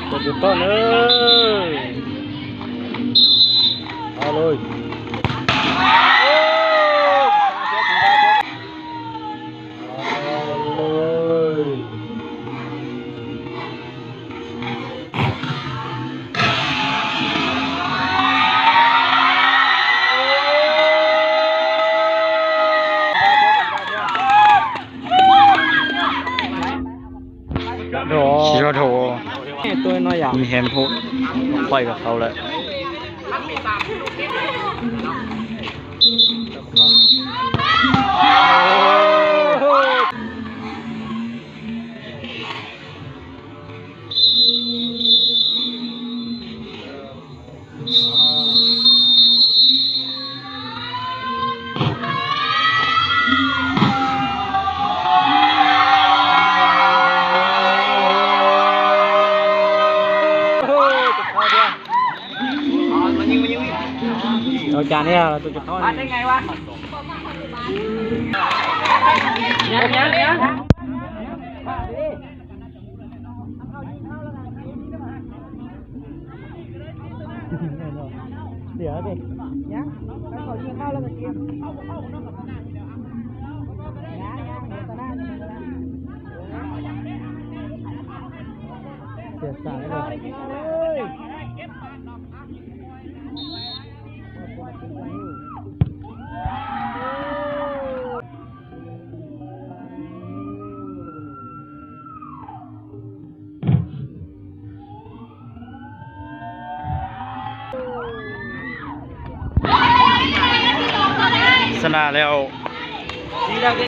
ກົດຢູ່ຕົ້ນເອີຍ ເອົາເລີຍ ເອົາເລີຍ. ໂດ ຊິໂທ ຕົວນ້ອຍຢາ ມີແຮງໂພດ ຂ້ອຍກັບເຂົາແຫຼະ. ເອົາຈານນີ້ ເອົາຕົວຈຸດທອດ ໄດ້ໄງວະ? ຍັງ ຍັງ ຍັງ. ເສຍເດ້ ຍັງ ໄປຂໍກິນເຂົ້າແລ້ວກໍກິນ ເສຍສາຍເລີຍ. ຊະນະແລ້ວ.